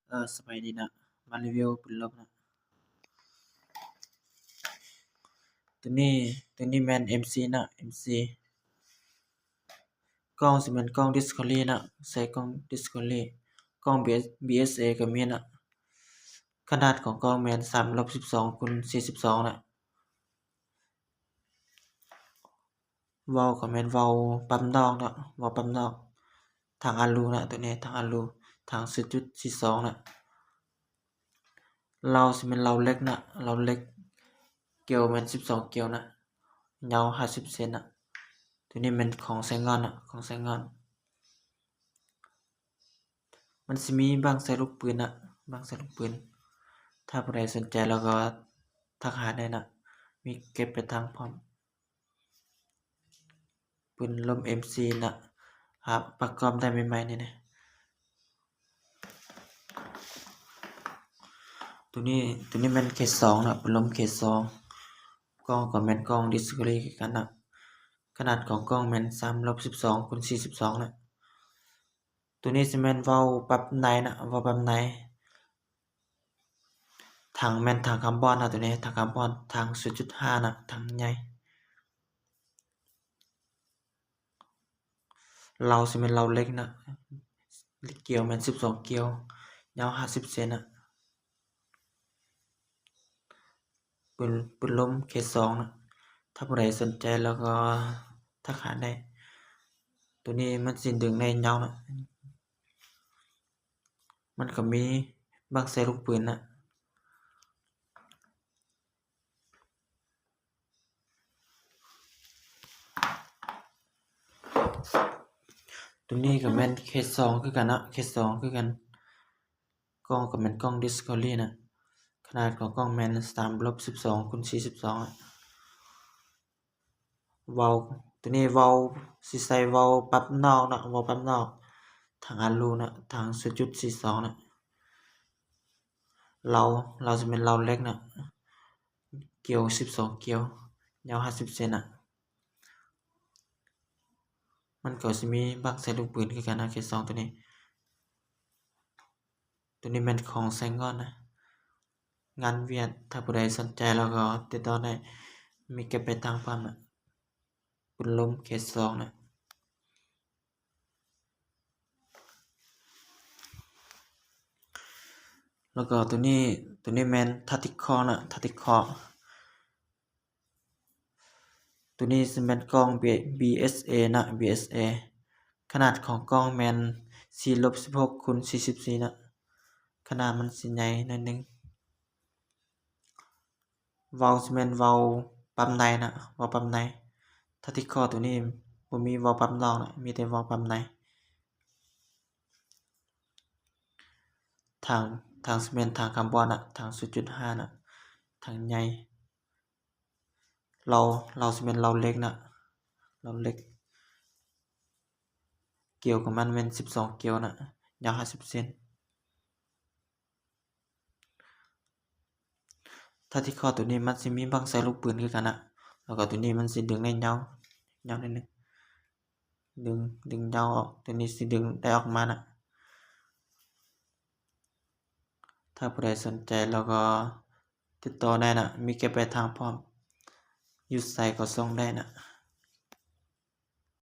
ເອີ ສະບາຍດີນະ ມາຣີວິວປືນລົມນະ. ໂຕນີ້ ໂຕນີ້ແມ່ນເອັມຊີນະ ເອັມຊີ ກ້ອງຊິແມ່ນກ້ອງດິສຄັຟເວີຣີນະ ໃສ່ກ້ອງດິສຄັຟເວີຣີ ກ້ອງບີເອັສເອກໍມີນະ. ຂະໜາດຂອງກ້ອງແມ່ນສາມລົບສິບສອງຄູນສີ່ສິບສອງນະ. ເວົ້າກໍແມ່ນເວົ້າປັບນອກເນາະ ເວົ້າປັບນອກ ຖັງອາລູນະ ໂຕນີ້ຖັງອາລູ ຖັງສູນຈຸດສີ່ສອງນະ. ເລົາຊິແມ່ນເລົາເຫຼັກນະ ເລົາເຫຼັກ ກຽວແມ່ນສິບສອງກຽວນະ ຍາວຫ້າສິບເຊັນນະ. ໂຕນີ້ແມ່ນຂອງໃຊ້ງານນະ ຂອງໃຊ້ງານ. ມັນຊິມີບັ້ງໃສ່ລູກປືນນະ ບັ້ງໃສ່ລູກປືນ. ຖ້າຜູ້ໃດສົນໃຈແລ້ວກໍທັກຫາໄດ້ນະ ມີເກັບປາຍທາງພ້ອມ. ປືນລົມເອັມຊີນະ ຫາປະກອບໄດ້ໃໝ່ໆນີ້ນະ. ໂຕນີ້ ໂຕນີ້ແມ່ນເຄສອງນະ ປືນລົມເຄສອງ ກ້ອງກໍແມ່ນກ້ອງດິສຄັຟເວີຣີຄືກັນນະ. ຂະໜາດຂອງກ້ອງແມ່ນສາມລົບສິບສອງຄູນສີ່ສິບສອງນະ. ໂຕນີ້ຊິແມ່ນເວົ້າປັບໃນນະ ເວົ້າປັບໃນ. ຖັງແມ່ນຖັງຄາບອນນະ ໂຕນີ້ຖັງຄາບອນ ຖັງສູນຈຸດຫ້ານະ ຖັງໃຫຍ່. ເລົາຊິແມ່ນເລົາເຫຼັກນະ ກຽວແມ່ນສິບສອງກຽວ ຍາວຫ້າສິບເຊັນນະ. ປືນ ປືນລົມເຄສອງນະ ຖ້າຜູ້ໃດສົນໃຈແລ້ວກໍທັກຫາໄດ້. ໂຕນີ້ມັນຊິດຶງໄດ້ຍາວນະ ມັນກໍມີບັ້ງໃສ່ລູກປືນນະ. ໂຕນີ້ກໍແມ່ນເຄສອງຄືກັນເນາະ ເຄສອງຄືກັນ. ກ້ອງກໍແມ່ນກ້ອງດິສຄັຟເວີຣີນະ ຂະໜາດຂອງກ້ອງແມ່ນສາມລົບສິບສອງຄູນສີ່ສິບສອງນະ. ເລົາ ໂຕນີ້ເລົາຊິໃສ່ເລົາປັບນອກເນາະ ເລົາປັບນອກ ຖັງອາລູນະ ຖັງສູນຈຸດສີ່ສອງນະ. ເລົາ ເລົາຊິແມ່ນເລົາເຫຼັກນະ ກຽວສິບສອງກຽວ ຍາວຫ້າສິບເຊັນນະ. ມັນກໍຊິມີບັ້ງໃສ່ລູກປືນຄືກັນນະ ເຄສອງໂຕນີ້. ໂຕນີ້ແມ່ນຂອງໃຊ້ງານນະ ງານຫວຽດ. ຖ້າຜູ້ໃດສົນໃຈແລ້ວກໍຕິດຕໍ່ໄດ້ ມີເກັບປາຍທາງພ້ອມນະ ປືນລົມເຄສອງນະ. ແລ້ວກໍໂຕນີ້ ໂຕນີ້ແມ່ນທາກຕິກຄໍນະ ທາກຕິກຄໍ. ໂຕນີ້ຊິແມ່ນກ້ອງ ບີ ບີເອັສເອນະ ບີເອັສເອ. ຂະໜາດຂອງກ້ອງແມ່ນສີ່ລົບສິບຫົກຄູນສີ່ສິບສີ່ນະ ຂະໜາດມັນຊິໃຫຍ່ໜ້ອຍໜຶ່ງ. ເລົາຊິແມ່ນເລົາປັບໃນນະ ເລົາປັບໃນ. ທາກຕິກຄໍໂຕນີ້ບໍ່ມີເລົາປັບນອກນະ ມີແຕ່ເລົາປັບໃນ. ຖັງ ຖັງຊິແມ່ນຖັງຄາບອນນະ ຖັງສູນຈຸດຫ້ານະ ຖັງໃຫຍ່. ເລົາ ເລົາຊິແມ່ນເລົາເຫຼັກນະ ເລົາເຫຼັກ ກຽວຂອງມັນແມ່ນສິບສອງກຽວນະ ຍາວຫ້າສິບເຊັນ. ທາກຕິກຄໍໂຕນີ້ມັນຊິມີບັ້ງໃສ່ລູກປືນຄືກັນນະ ແລ້ວກໍໂຕນີ້ມັນຊິດຶງໄດ້ຍາວ ຍາວໜ້ອຍໜຶ່ງ ດຶງ ດຶງຍາວອອກ ໂຕນີ້ຊິດຶງໄດ້ອອກມານະ. ຖ້າຜູ້ໃດສົນໃຈແລ້ວກໍຕິດຕໍ່ໄດ້ນະ ມີເກັບປາຍທາງພ້ອມ ຢູ່ໃສກໍສົ່ງໄດ້ນະ.